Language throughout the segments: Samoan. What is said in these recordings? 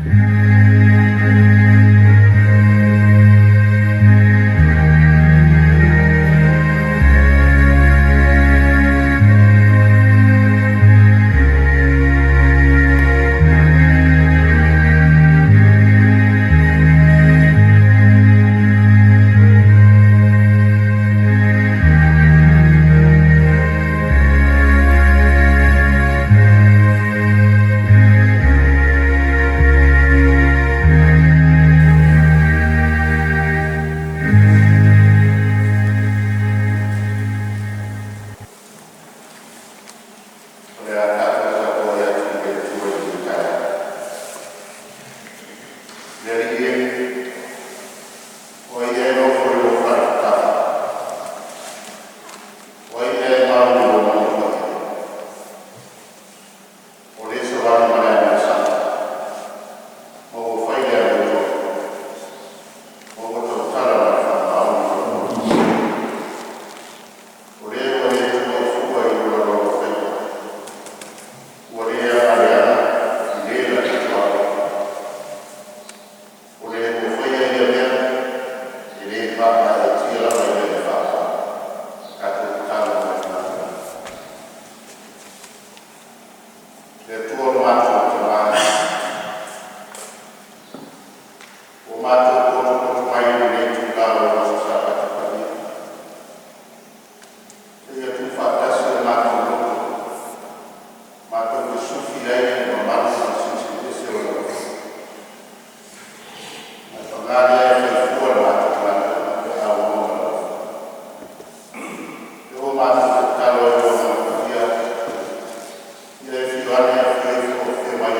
O le a tatou tapuai atu i le Atua i lenei taeao. Le Alii e, o ai ea e nofo i lou fale matafa? O ai ea e mau i lou mana paia? O le savali ma le amiosala, ma ua fai le amiotonu, ma ua tautala ma le faamaoni i lona loto. O le ua le tuuai fua i o lana alofaiva, ua le agaleaga i le na te tuavai. O le ua faia ia mea, e le faagaeetia lava ia i le faavavau. Tatou tatalo ma le faaaloalo. Le Atua lo matou Tama, ua matou potopoto mai i lenei itula o lau Aso Sapatu paia, ina ia tuufaatasi o matou loto matou te sufi ai le mamalu ma le Silisili Ese o lau Afioga. Ae paga lea, e fai fua le matou galuega pe a ua maua lau Afioga. O lea ua matou tatalo ai i lou Agaga Paia, ia e afio ane, afio ifo, afio mai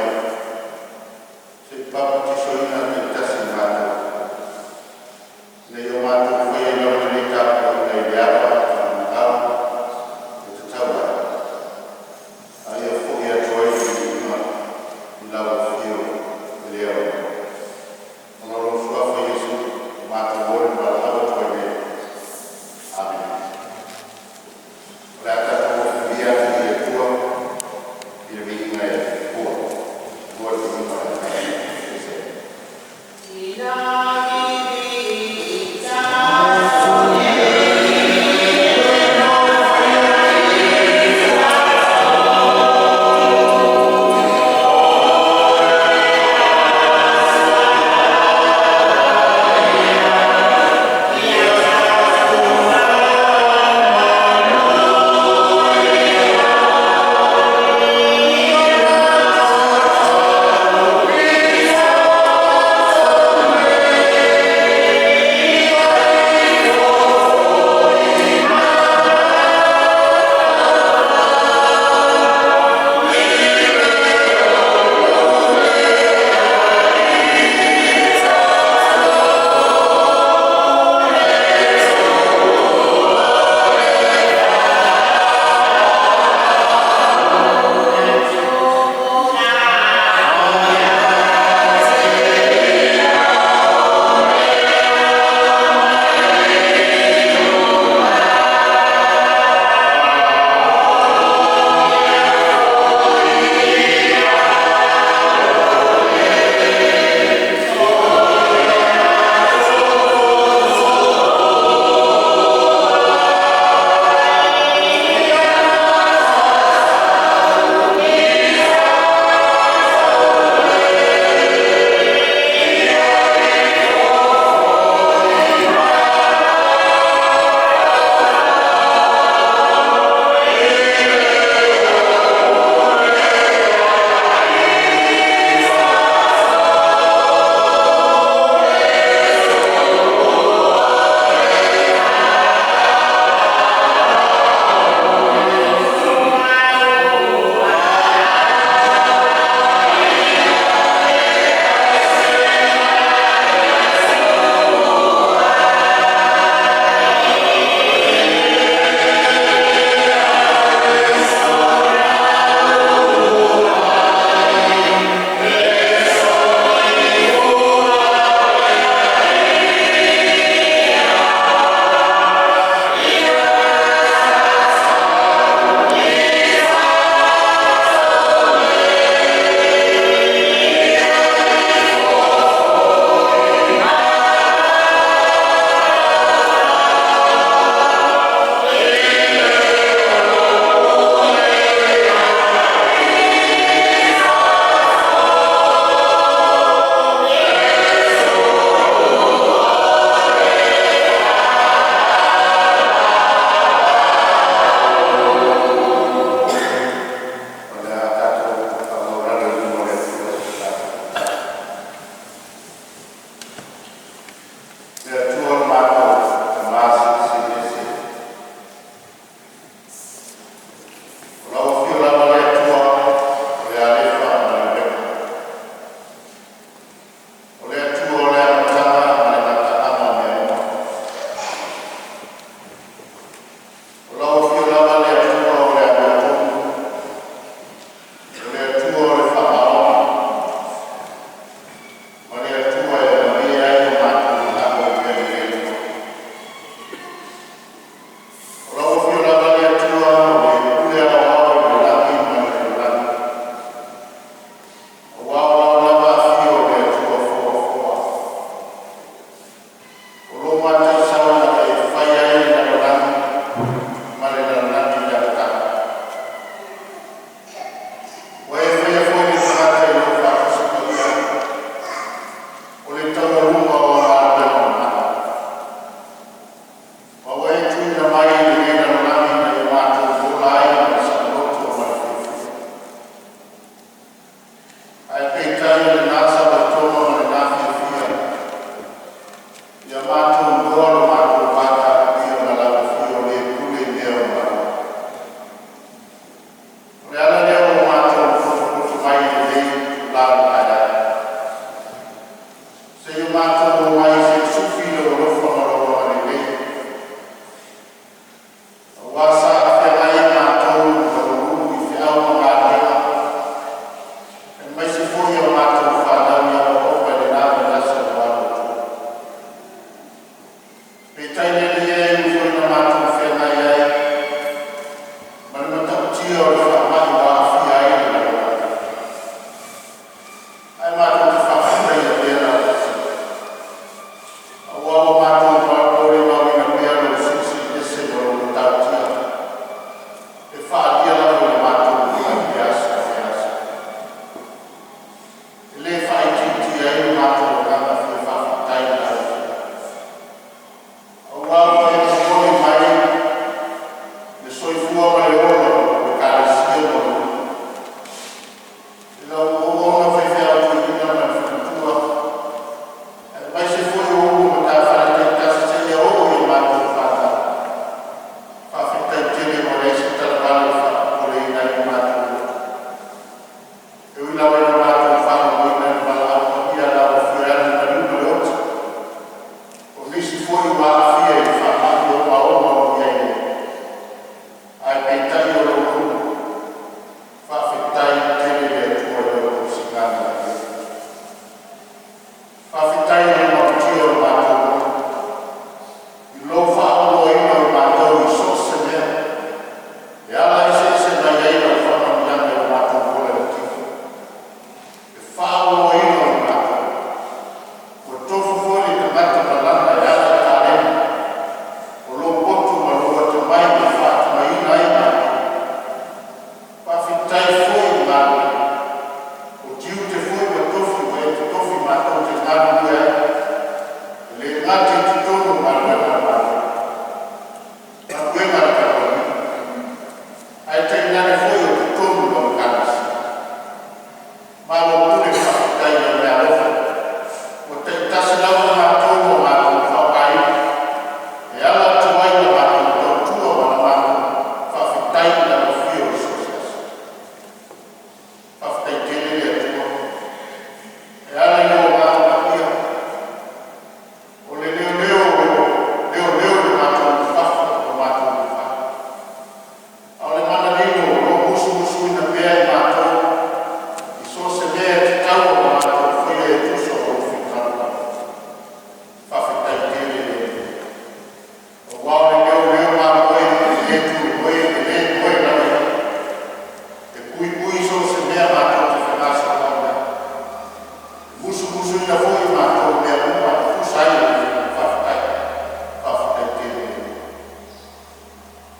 se i papatisoina taitasi matou, ina ia matou faia ai lava lenei tapuaiga i le ava ma le manaao e tatau ai, a ia foi atu ai le viiga i lau Afio e le aoina. Ona o lou Suafa Iesu ua matou ola ma valaau atu ai nei. Amene. O le a tatou afulia atu i le Atua i le viiga e Atua. Atua le viiga ma le faafetaia. I lagi viita lena saolotoga ma lena fiafia, ia matou iloa lo matou vatapuia ma lau afio o le pule i mea uma lava. O le ala lea ua matou potopoto mai ai i lenei itula o le taeao, seia matou omai se i sufi Lou alofa ma Lou agalelei, aua sa feagai ai matou ma lulugu i feau ma galuega, aemaise foi a matou fanau i aoaoga i lena vaiaso ua alu atu ai. Peitai le Alii e, e ui foi ina matou feagai ai ma le matautia o le faamai ua aafia ai le lalolagi, ae matou te faafetaia pea lau faasilasila, aua ua matou molimauina pea lou Silisili Ese ma lou matautia e faaalia lava i lo matou ola i lea aso ma lea aso. E le faaitiitia ai lo matou agaga fia faafetai i lau Afioga, aua ua e momoli mai le soifua ma le ola o lau Ekalesia ma lou nuu, i lau auauna faifeau toeaina ma le faletua, aemaise foi o ulu o matafale taitasi seia oo ia matou fanau. Faafetai tele ua leai se talavale e faapopoleina ai lo matou loto. E ui lava ina matou faalogoina le valaau paia a lau Afio e alu i maliu ma le oti, o nisi foi ua aafia i faamai ogaoga o lo o i ai nei, ae peitai o lou nuu, faafetai tele i le Atua i lau tausiga manaia. Faafetai i le malutia o le matou nuu, i lou faaolooloina o i matou i so o se mea e ala eseese mai ai lau faamanuiaga i lo matou ola i le tino, le faaolooloina o i matou. Ua tofu foi le tagata ma lana e ala i talena, o lou poto ma lou atamai ua faatamaiina ai i matou. Faafetai foi i galuega, o tiute foi ma tofi ua e totofi matou te galulue ai, e le gata i totonu o galuega a le Malo, galuega a le Kamupani, ae tainane foi o totonu o lau Ekalesia. Malo pule faafetai i lau meaalofa. Ua taitasi lava matou ma matou faaaogaina e ala atu ai i la matou tautua ma la matou faafetai i lau Afio i so o se aso. Faafetai tele le Atua e ala i lou Agaga Paia, o le leoleo o lo o leoleo i lo matou ulufafo ma lo matou ulufale, a o le manalilo o lo o musumusuina pea i matou i so o se mea e tatau ona matou faia e tusa o lou finagalo. Faafetai tele le Alii, aua o le leoleo mamoe e le tumoe e le moe lava ia, e puipui i so o se mea matou te fegasoloai ai, e musumusuina foi i matou i mea uma e tusa ai o le faafetai. Faafetai tele i le Alii.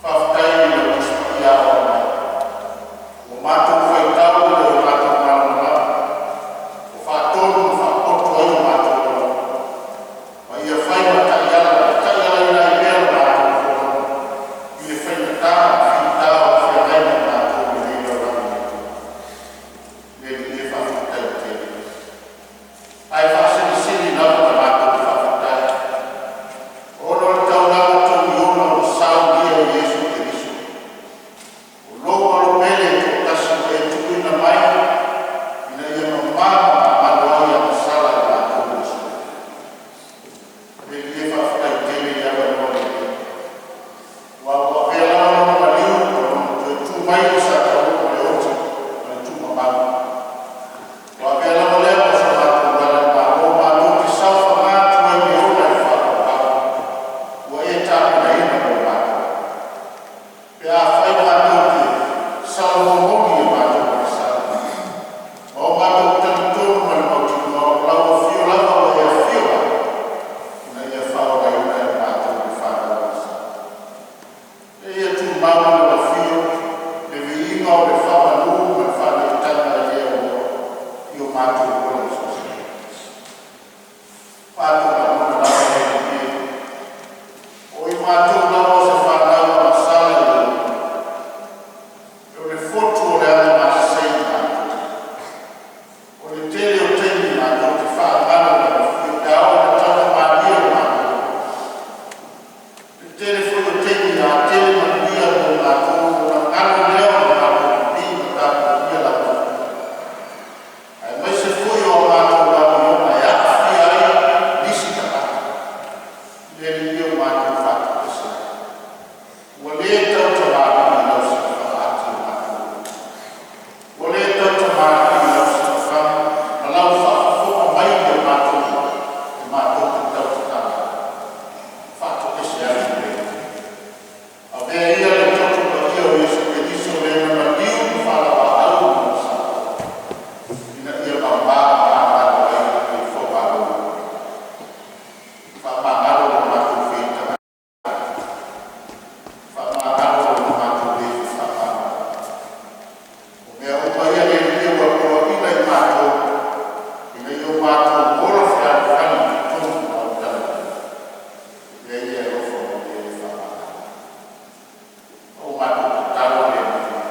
Faafetai i lau Tusi Paia Aoao mai, ua matou faitau ua matou malamalama, ua faatonu ma faapoto ai o matou lagona, ma ia fai ma taiala e taialaina ai pea la matou folauga i le faigata ma fita o lo o feagai ma i matou i lenei lalolagi atoa. Le Alii e, faafetai tele. Ae faasilisili lava ona matou faafetai ona o le taulaga togiola ua saunia e Iesu Keriso, o lou Alo pele e toatasi ua e tuuina mai ina ia mama ma mamalu ai ana sala i matou o sui. Le Alii e, faafetai tele i le avanoa lelei, aua ua avea lava lona maliu ma lona toe tu mai le sa taua ma le oti ma le tuumamalu. Ua avea lava lea ma so matou ala e Malo matou te saofaga atu ai i le ola e faaauau ua e tapenaina mo matou, pe afai matou te salomomoli a matou agasala, ma o matou talitonu ma le mautinoa o lau Afio lava ua e afio mai ina ia faolaina e matou le fanau agasala. Ia tumau i lau Afio le viiga o le faamalu ma le faaneetaga i le Atua i o matou ola i so o se taimi. Matou lagona lava le Alii e, o i matou lava o se fanau agasala i lou nuu, o le fotu o le agamasese i matou. O le tele o taimi Matou ola fealofani i totonu o lau talalelei, lea ia e alofa mai ai e faamagalo. O matou tatalo lea i le Atua,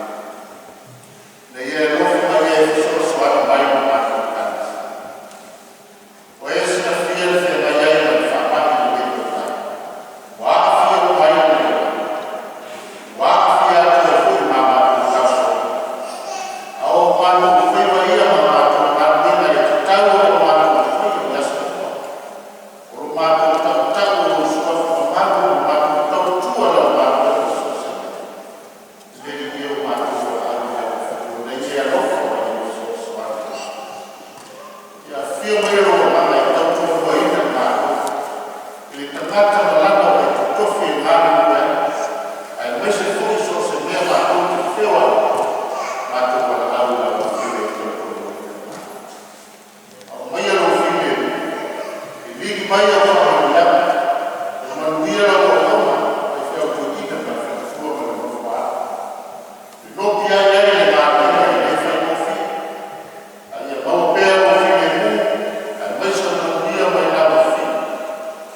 ina ia e alofa ma e fesoasoani mai mo matou ekalesia. Ua e silafia le feagai ai ma le faamai i lenei vaitau, ua aafia uma ai le lalolagi, ua aafia atu ai foi ma a matou taosoga. A o matou faiva ia ma matou galuega e tatau ona matou faia i aso uma, o lo matou tautau o Lou Suafa mamalu ma le matou tautua i lau galuega i so o se mea, le viia o matou valaau i lau Afio ina ia e alofa ma e fesoasoani mai. Ia afio mai lou Agaga e tautoaluaina i matou i le tagata ma lana vai totofi e galulue ai, aemaise foi so o se mea matou te feoai ai, matou te valaau i lau Afio e tautoaluaina i matou. Aumaia lou filemu, liligi mai au faamanuiaga, ia manuia lau auauna, faifeau toeaina ma le faletua ma le nofo a alo. Lolopi ai ai le galuega e le faigofie, a ia maua pea lou filemu aemaise o le manuia mai lau Afio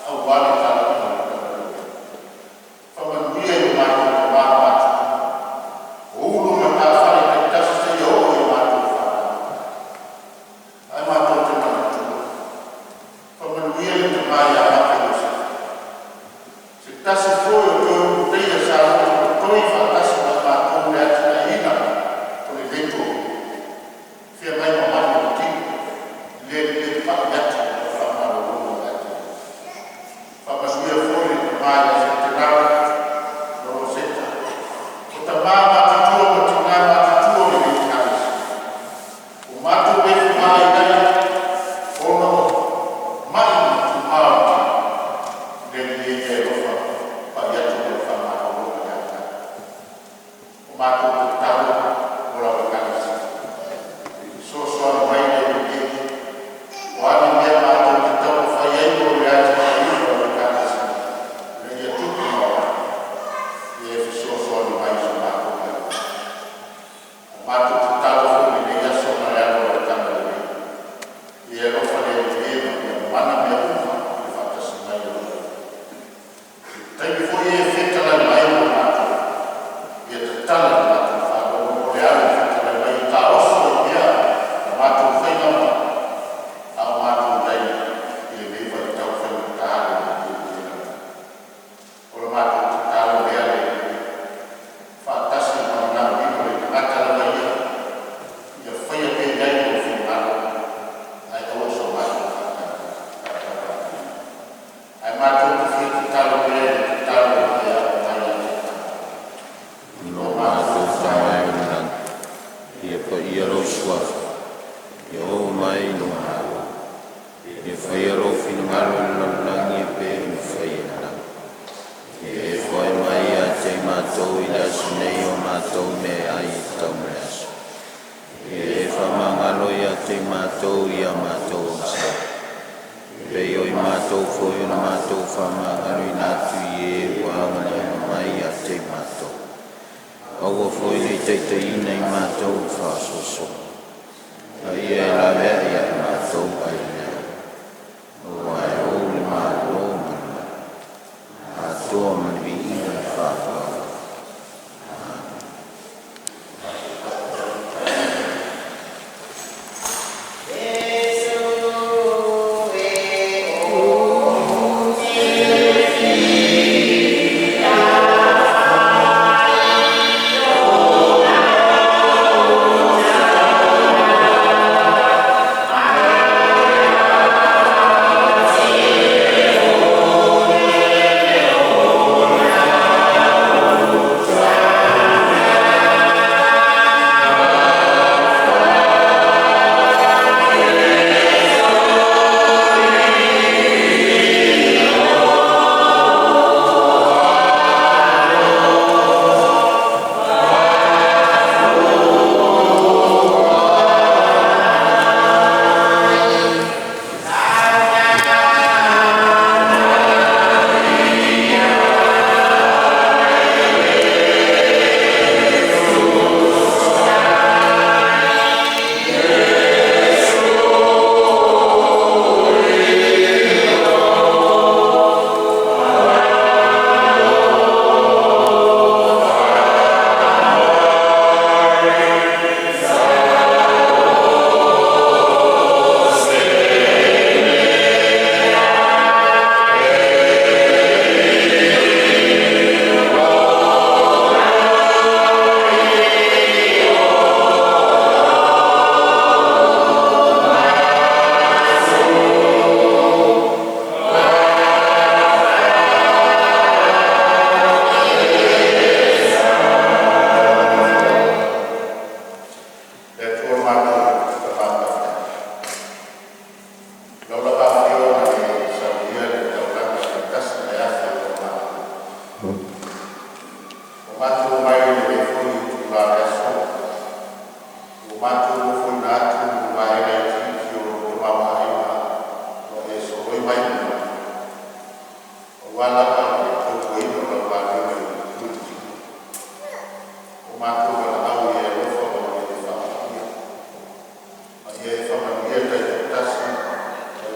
aua le talaiina o le talalelei. Faamanuia i o matou tama matutua, o ulu o matafale taitasi seia oo ia matou fanau. Ae matou te manatua, faamanuia le tama ia Maka Iosefo, se tasi foi o toe Ulutaia sa lotolotoi faatasi ma i matou i le atinaeina o lenei toeaina, feagai ma mai o le tino, le lelei pai atu ma le faamalologa ia te ia. Faamanuia foi i le tama ia Fetalao ma Roseta, o tama matutua ma tina matutua o lenei ekalesia. Ua matou le fevaai ai ona o mai ma tuma o le tino. Le Atua ia e alofa pai atu ma le faamalologa ia te latou. O matou tatalo mo lau Ekalesia, fesoasoani mai le Atua. O a ni mea matou te taumafai ai mo le atinaeina o lau Ekalesia ina ia tupu ma oo, ia e fesoasoani mai i so matou galuega. O matou tatalo foi i lenei aso ma le alo o lau talalelei, ia e alofa le Atua ma ia mana mea uma i le faatasi mai o lau Afioga. I le taimi foi e fetalai mai ai ma matou, ia tatala la matou faalogo mo le alo e fetalai mai, ia taoso ai pea la matou faiga a o matou i ai i lenei vaitau faigata le lelei. O le matou tatalo lea le Atua, faatasi ma le manaomiga o le tagata lava ia, ia faia pea i ai lou finagalo ae aua so matou faatauvaaina. Ae matou te fia tatalo pea i le tatalo e ao mai ia te tatou. Lo matou Tama e i le lagi, ia paia lou Suafa, ia oo mai lou Malo, ia faia lou finagalo i le lalolagi e pei ona faia i le lagi. Ia e foai mai ia te i matou i le aso nei o matou meaai e tatau mo le aso. Ia e faamagalo ia te i matou i a matou agasala, e pei o i matou foi ona matou faamagaloina atu i e ua agalea mai ia te i matou. Aua foi ne i taitaiina i matou i le faasoasoaga, a ia e laveai ia i matou mai le mea ai. Aua e ou le Malo ma le mana, atoa ma le viiga i le faavavau. Ou te fia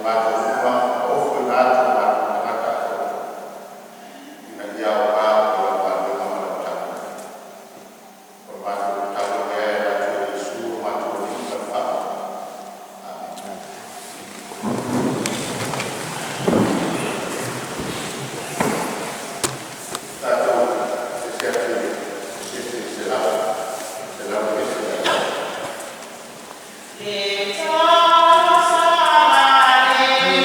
Matou uma ma ofoina atu o matou tagata atoatoa, ina ia aoga mo Lau galuega ma Lau matagofie. O le matou tatalo lea e ala atu ia Iesu lo matou Alii ma le Faavae. Amene. Tatou asiasi atu i le sesi 100, 101. Le talosaga a le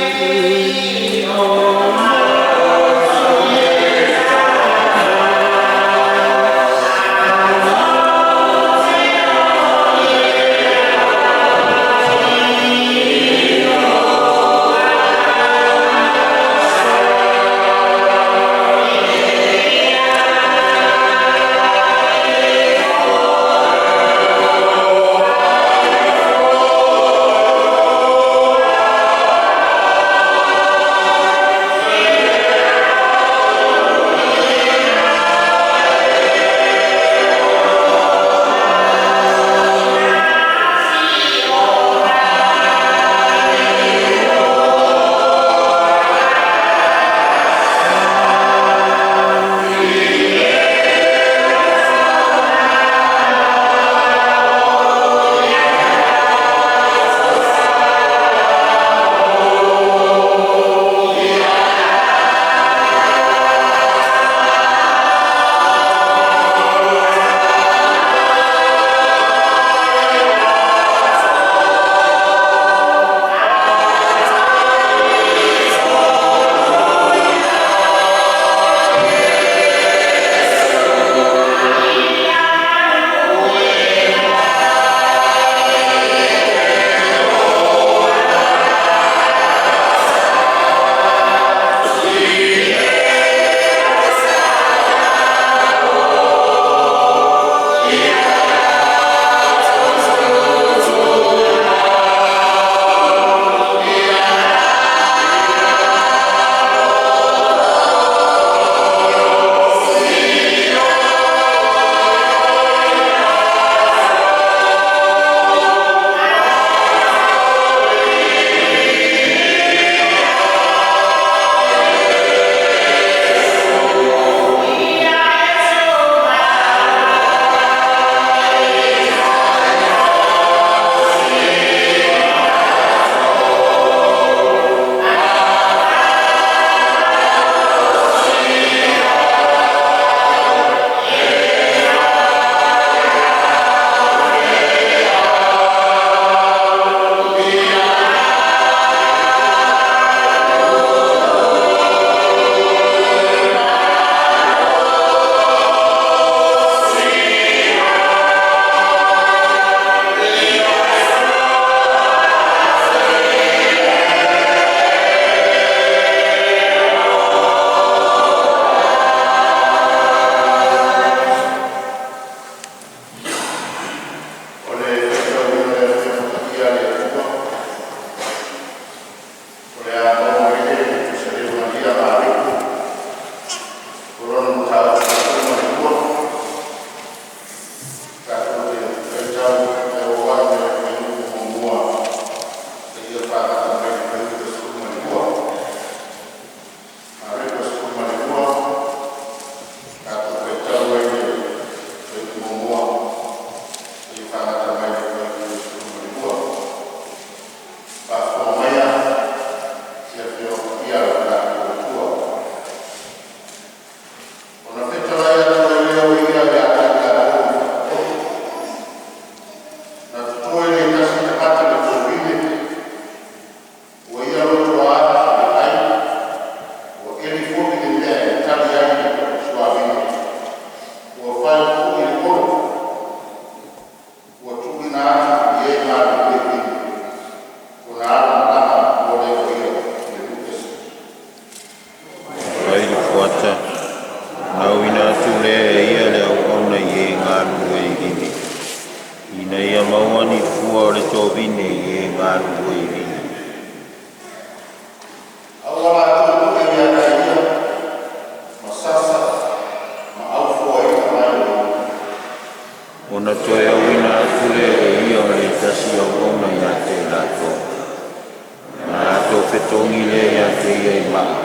fetogi lea ia te ia i maa,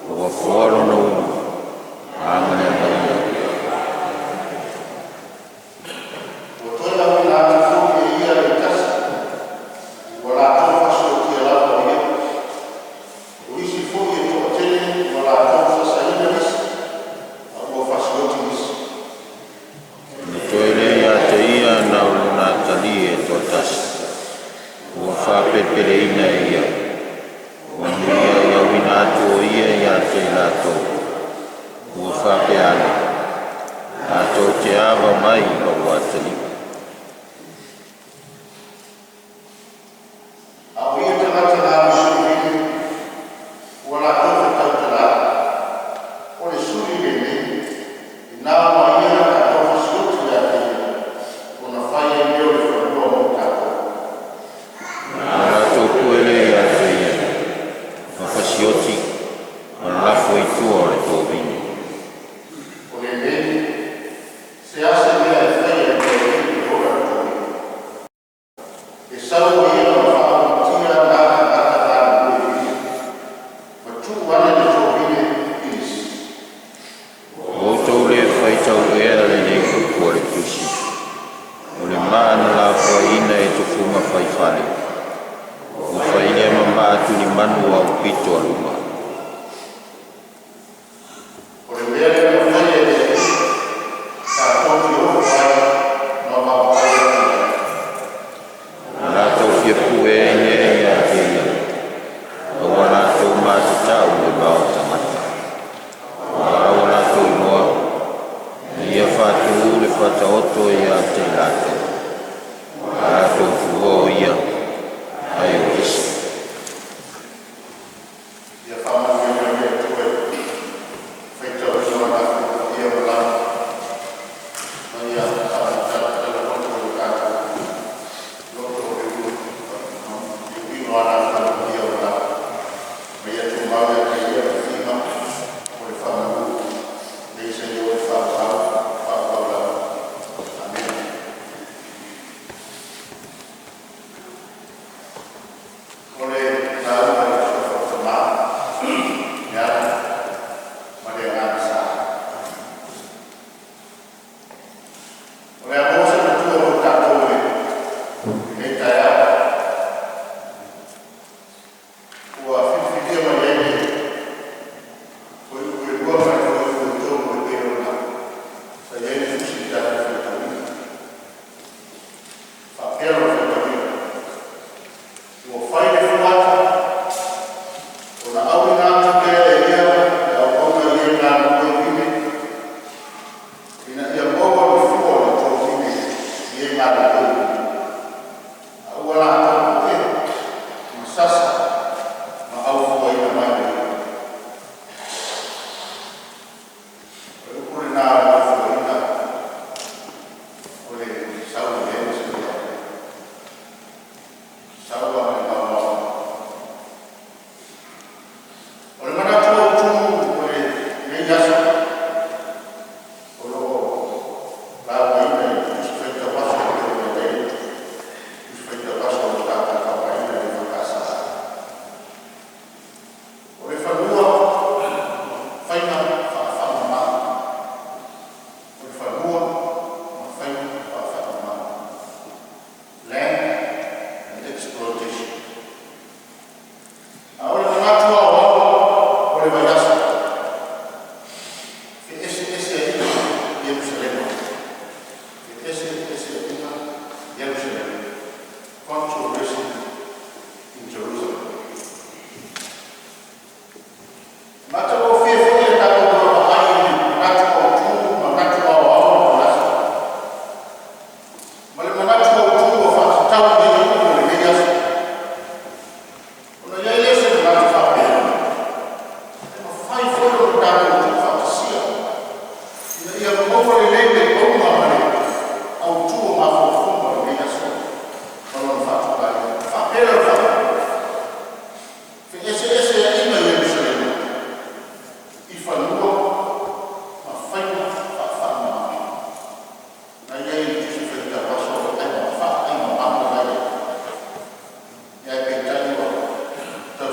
ua foa lona ulu, agaleagaina. Ua toe auina atu foi e ia le tasi, ua latou fasiotia lava o ia. O isi foi e toatele ua latou sasaina nisi, a ua fasioti nisi. Na toe lea ia te ia na o lona atalii e toatasi, ua faapelepeleina e ia. Ua muliai auina atu o ia ia te i latou, ua faapea ane, “Tatou te ava mai i lou atalii.” A o ia tagata galulue vili, ua latou fetautala, “O le suli lenei, ina ua ia tatou fasioti ia te ia, ona fai ai lea o le fanua mo tatou.” Na latou pue lea ia te ia, ma fasioti, ma lafo i tua o le tovine. O lenei, se a se mea e faia e le alii e ola le tovine? E sau ai ia ma faaaumatia na tagata galulue vili, ma tuu ane le tovine i nisi.” Ua outou le faitau ea lenei upu a le Tusi, ‘O le maa na lafoaiina e tufuga faifale, ua fai lea ma maa tulimanu aupito a luma.’ O le mea lea na faia e le Alii, tatou te ofo ai ma vaavaai atu i ai.” Na latou fia pue ai lea ia te ia, a ua latou matatau i le va o tagata, aua ua latou iloa, na ia faatū le Faataoto ia te i latou, a latou fua o ia, ae o isi. Ia faamanuia mai le Atua i le faitauina o Lana Afioga Paia ma Lana ma ia faamatalatala loto i o tatou loto le uiga o Lana Afioga Paia ma Lana, ma ia tumau ia te ia le viiga o le faamanu nei seia oo i le faavavau, faavavau lava. Amene. O le lauga i le Suafa o le Tama, le Alo ma le Agaga Sa. O le a maua se matua mo i tatou i lenei taeao ua filifilia mai ai le Fuaiupu 2 ma le Fuaiupu 3 e pei ona sa i ai le Tusi na tatou faitauina. E faapea lona faitauina: “Ua fai le fuata, ona auina atu lea e ia le auauna i e galulue vili, ina ia maua le fua o le tovine i e galulue vili, a ua latou pue ma sasa ma aufuaina mai e ia.” O le upu lena o le aufuaina o le sau i le ma se leai, sau lava ma le maumau. O le manatu autu o lenei aso o lo o laugaina i le Tusi Faitau Aso e pei ona i ai le Tusi Faitau Aso o lo o tatou faaaogaina e le EFKS, o le fanua ma faiga faavafaamama. O le fanua ma faiga faavafaamama, land and exploitation. A o le manatu aoao o le vaiaso, feeseeseaiga i Yelusalema, feeseeseaiga Ierusalema, controversy in Jerusalem. E matagofie foi le tatou vaavaai i le manatu autu ma manatu aoao o le aso, ma le manatu autu ua faatatau i ai upu o lenei aso. Ona i ai lea o se manatu faapea, e mafai foi ona tatou tuufaatasia ina ia maua lelei le auga ma le autu o mafaufauga o lenei aso ma lona faatulagaina. E faapea lea o le faaupuga, feeseeseaiga i Yelusalema i fanua ma faiga faavafaamama. Na i ai i le Tusi Faitau Aso o le Faaimamamo na i ai, ae peitai ua tau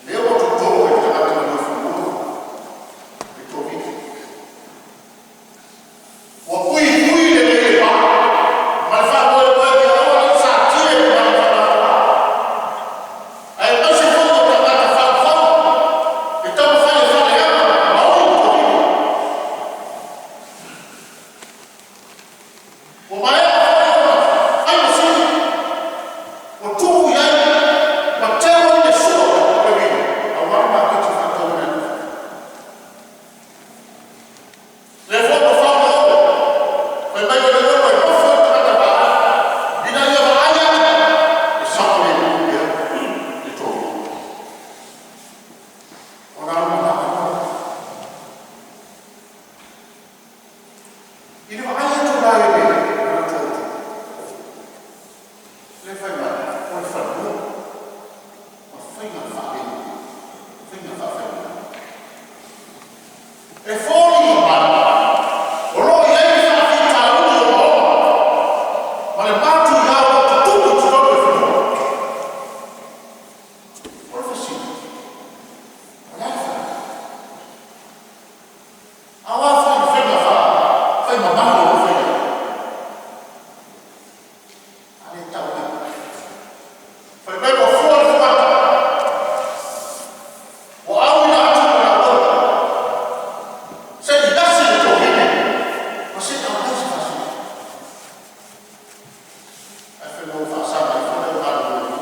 Lea ua totō e le tagata ma le ofi le Koviti. Ua puipui le lelei o le vaa ma le faamoemoe ia aua ne i satia i tulaga faalatala, aemaise foi o tagata faufau e taumafai e faaleaga ma oi le Koviti. Ua maea foi ona fai masini ua tuu i ai ma teu ai le sua o le uila aua le maketi fefaatauaiga i fafo. Lea foi ua fau le olo fai mai o le olo e nofo ai le tagata vaai ina ia vaai atu e saogalemu pea le Koviti. Ona alu malaga lea. I le vaai atu la i le manatu autu, lea fai mai o le fanua ma faiga faiga faafaigaluega. E foliga mai o lo o i ai le faafitauli ogaoga ma le matuia o lo o tutupu i totonu o le fanua. O le fesili, o le a le fanua? A o a foi ni faiga faimamalu o lo o fai ai? A lea e tau mai, fai mai ua fua le fugata, ua auina atu lana auauna se i lasi le tovine ma se i aumai se faasologa. Ae fai mai ua faasaga ifo le au galulue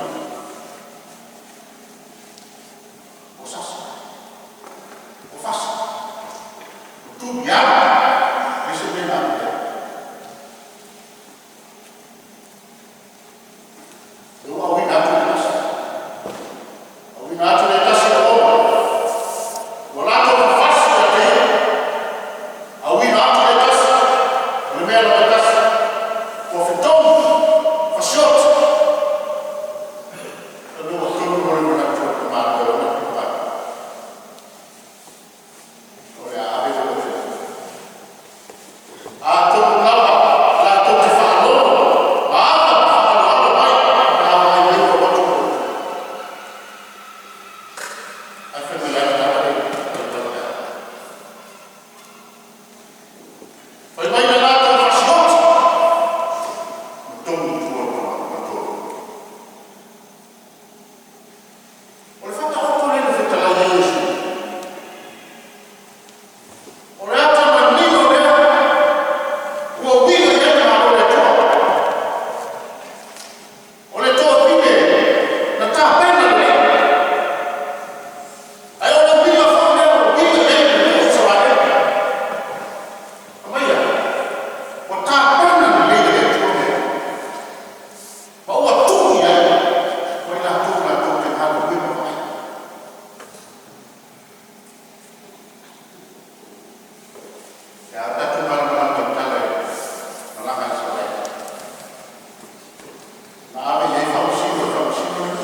ua sasa, ua fasa, ua tuliala, leai se mea na alu i ai. Lea ua auina atu le tasi, auina atu le tasi o auauna, ua latou fafasi ia te ia, auina atu le tasi, o le mea lava e tasi, ua fetogi, fasioti. Fai mai ua tonu loa le manatu o le tamaloa e ona le vaega, o le a ave le loto. Atonu lava latou te faalogo ma ava ma faaaloalo mai pe a vaai mai ua alu atu le loto. Ae fai mai le a le tala lea i le? Fai mai na latou fasioti ma togi i tua ma tolo. O le Faataoto lea na fetalai ai Iesu. O le ata manino lea ua uiga i ai le Malo o le Atua. O le tovine na tapena lelei. Ae o le uiga foi lea ua uiga i ai le nuu o Isaraelu. Amaia, ua tapena lelei e le Atua mea ma ua tuu i ai o i latou latou te galulue ma vaai. Ia tatou malamalama i tala i malaga a Isaraelu. Na ave i ai faamasino e faamasino le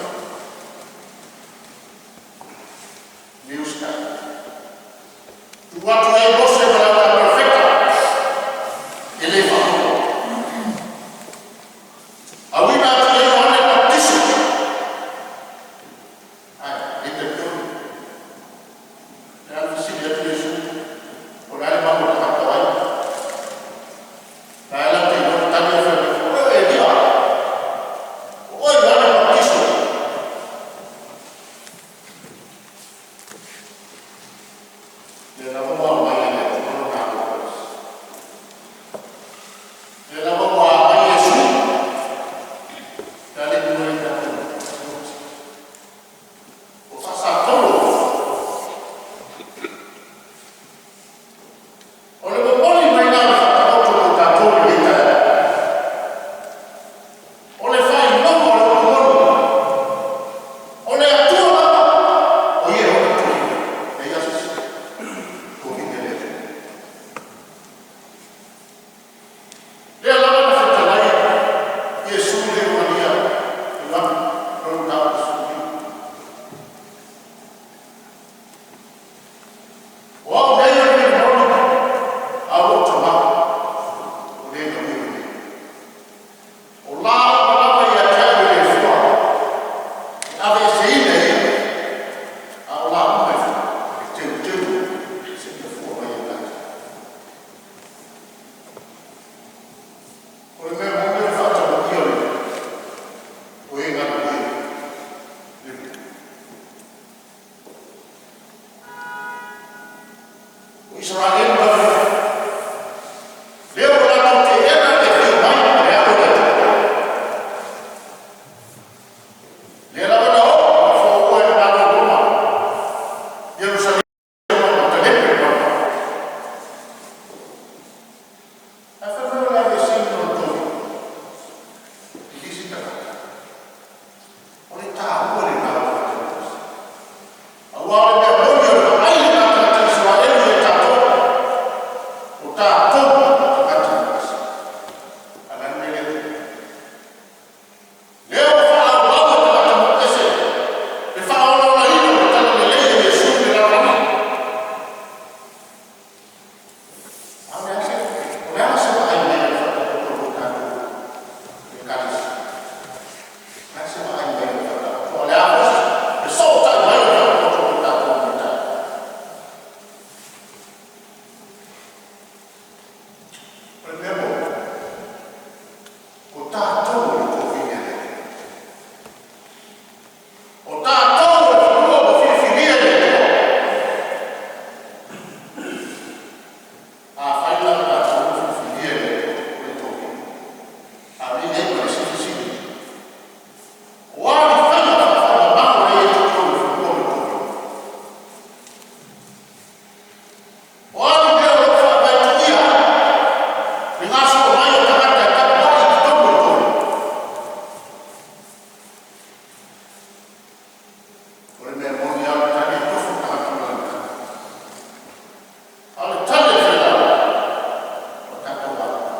tuu atu i ai Mose ma le au perofeta e le faaopoopo. Auina atu i ai Ioane Papatiso, ai e talitonu. Le a le fesili atu Iesu, o le a le maua tagata o ai? La e la te iloa le tali e fai mai, o oe o Elia, o oe Ioane Papatiso. Lea lava ua aumai e le Atua lona alofa. Lea lava ua aumai Iesu. Le ale ni mai tatou. Ua faasatolo. O le momoli mai la o le Faataoto mo tatou i lenei taeao. O le faailoga o le upu moni. O le Atua lava, o ia e ona le tovine. E ia se tovine le Atua. Lea lava na fetalai Iesu i le Ioania, Ioane, lona mataupu 15. O au nei o le vili moni, a o lou Tama, o le na ui nei. O la uma lava ia te au e le Afua, e aveeseina e ia. Isaraelu lava ia. Lea ua latou teena le afio mai o le Alo o le Atua. Lea lava na oo ina foua e le Malo o Roma Ierusalema ma talepe le malumalu. Ae fai mai o le aveeseina o le tovine e le se tagata. O le taua lena o le faatautasia. Aua o le mea moni o le vaai lena a tagata Isaraelu ia i tatou, o tatou o tagata e aumai. A o le a le mea lea e tupu? Lea ua faaauau e tagata nuu ese le faaolaolaina o le talalelei o Iesu i le lalolagi. A o le a se, o le a se vaai mai a le Faataoto mo tatou Ekalesia? O le a se vaai mai a le Faataoto? A o le a foi se fesootai mai a le Faataoto mo tatou i lenei taeao? O le mea moni, o tatou o le tovine a le Atua. O tatou o le fanua ua filifilia e le Atua. Afai la o tatou ua filifilia e le Atua o le tovine, a mea e i ai ma le isi fesili? O a ni faiga faafaimamao lea e i totonu o le fanua ma le tovine? O a ni mea o lo o faavae tuia ai le gasolo mai o tagata e tapuai i totonu o le tovine? O le mea moni lava, o le tali, e tofu le tagata ma lana tali. A o le tali a le failauga, o tatou amio.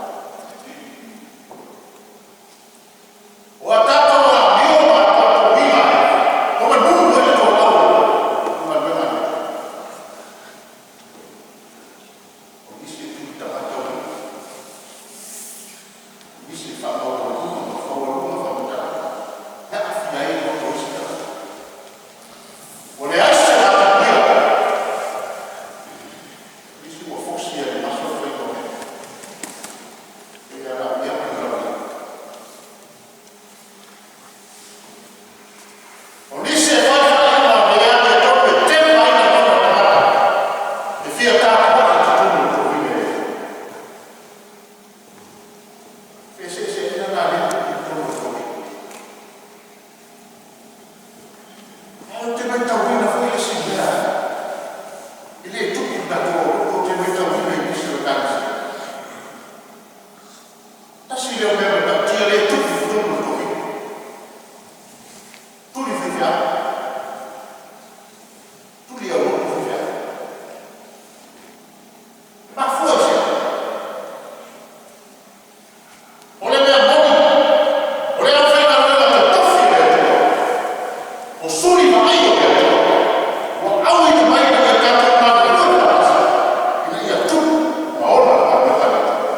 O a tatou amio ma a tatou uiga ua manu ai le toalau o le galuega a le Atua. O nisi e tuli tagata o nisi e faamaualuga ma faualuga faamatalaga e aafia ai loto o isi tagata. Ua leai se latou uiga, nisi ua fosi e le maso le faiga o mea, e pei lava o le aafiaga o le lalolagi. O nisi e fai faaiuga le amiotonu e tefa ai lagona o tagata e fia tapuai i totonu o le tovine a le Atua. Feeseeseaiga na lea e tupu i totonu o le tovine. Ae ou te matauina foi le isi mea e le tupu i le tatou atunuu, ou te matauina i nisi o Ekalesia. Tasi lea o mea matautia lea e tupu i totonu o le tovine, tuli faifeau, tuli aulotu faifeau. E mafua i se a? O le mea moni, o le aufaigaluega totofi a le Atua, o suli vaaia o le Atua, ua auina mai ina ia tatou galulue faatasi ina ia tupu ma ola le galuega a le Atua.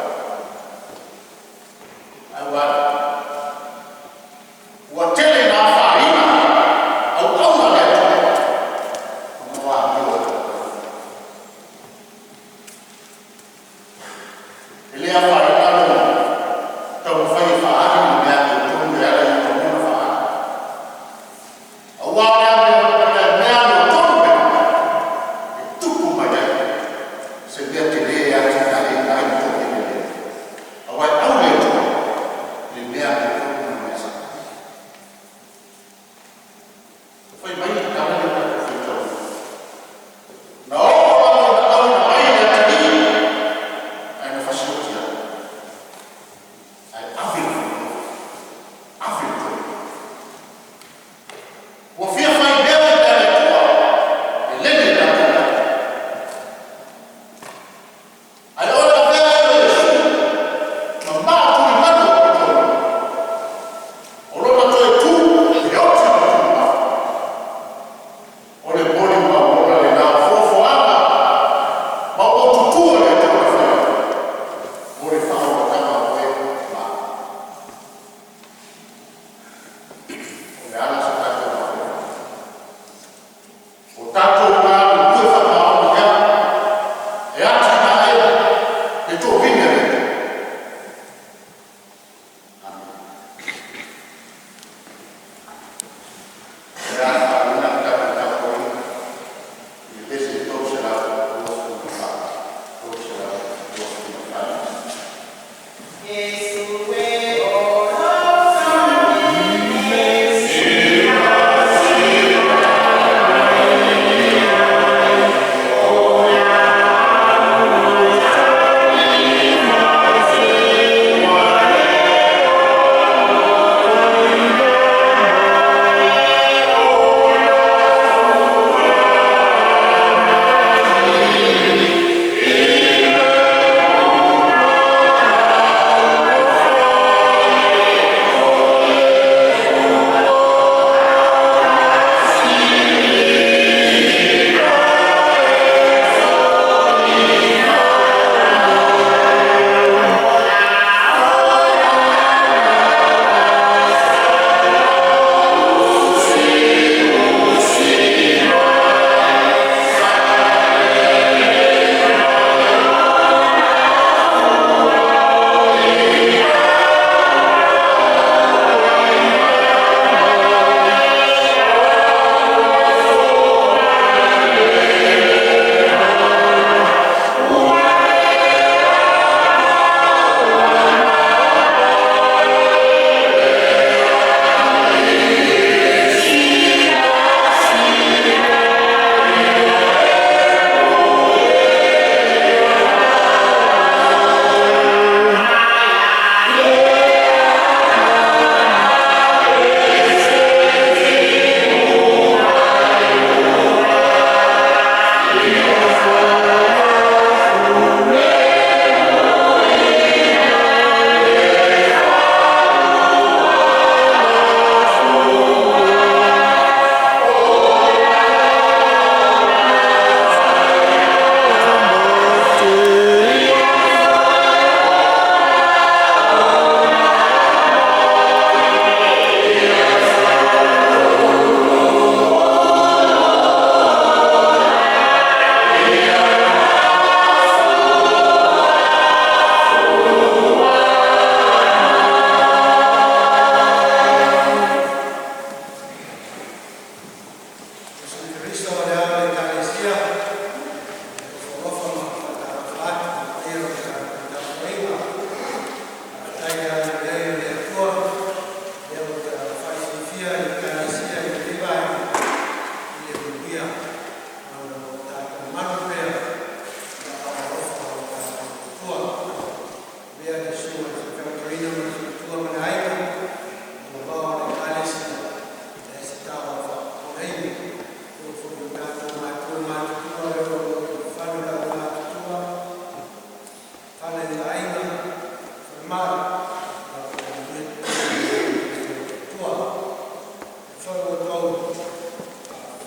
Ae ua a nei? Ua tele ina afaina auauna a le Atua ona o amio a tagata. E le afaina lou taumafai e faaali le mea amiotonu e ala i ou lagona faaali, aua o le mea amiotonu lena e tupu mai ai se mea tele e atiaeina ai le tovine a le Atua. Aua e au le Atua i le mea amiotonu ma le mea sao. Fai mai le tala lea tatou faitauina. Na oo lava ina auina mai le atalii, ae na fasioti atu, ae ave le fanua, ave le tovine. Ua fia faimea le mea a le Atua, e lele i tatou lagi. Ae o le avea ai o Iesu ma maa tulimanu o totonu, o lona toe tu e oti i le tulimanu.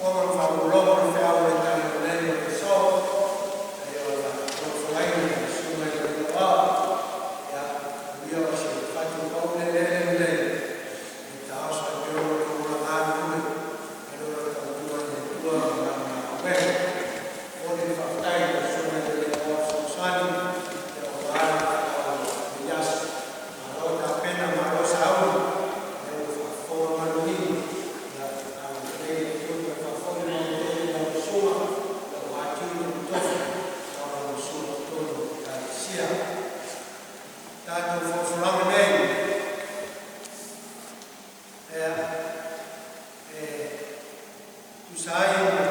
Faafofoga ma faalogologo i le feau a le Talalelei o le aso, ia o le tolofolaina e le Susuga i le Alii Aoao. Ia, alu ia o se fatu paule i le eleele lenei e taoso ai pea lo outou ola galulue ai le tautua i le Atua ma Lana galuega. E momoli le faafetai i lau Susuga i le Alii Aoao Fesoasoani aua le feau o lenei aso. Malo tapena malo sauni, o lea ua faafofoga malualii. Ia agalelei le Atua toe faafoi le manuatele i lau susuga aua tiute ma tofi e lagolagosua i totonu o le Ekalesia. Tatou folafolaga nei, e tusa ai ma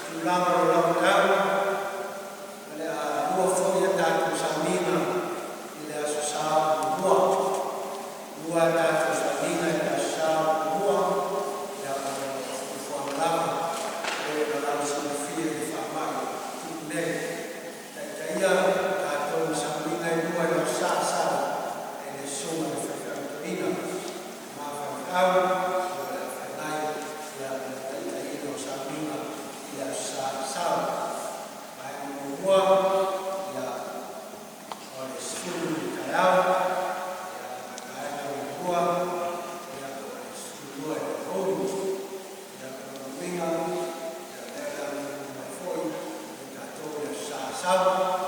tulaga o le lalolagi, o le a lua foi a tatou sauniga i le Aso Sa muamua. Lua a tatou sauniga i le Aso Sa muamua, ona o fuafuaga lava e pei ona lausilafia i le faamai o tutupu nei. Taitai tatou i sauniga e lua i le Aso Sa sau e le Susuga i le Faifeau Toeaina ma faifeau o le a feagai ma le taitaiina o sauniga i le Aso Sa e sau. Vaega muamua o le 10:00 i le taeao, ma le vaega lona lua o le 12:00 i le aoauli. O lona uiga o lea o le a mulimuli mai foi tatou i le Aso Sa e sau.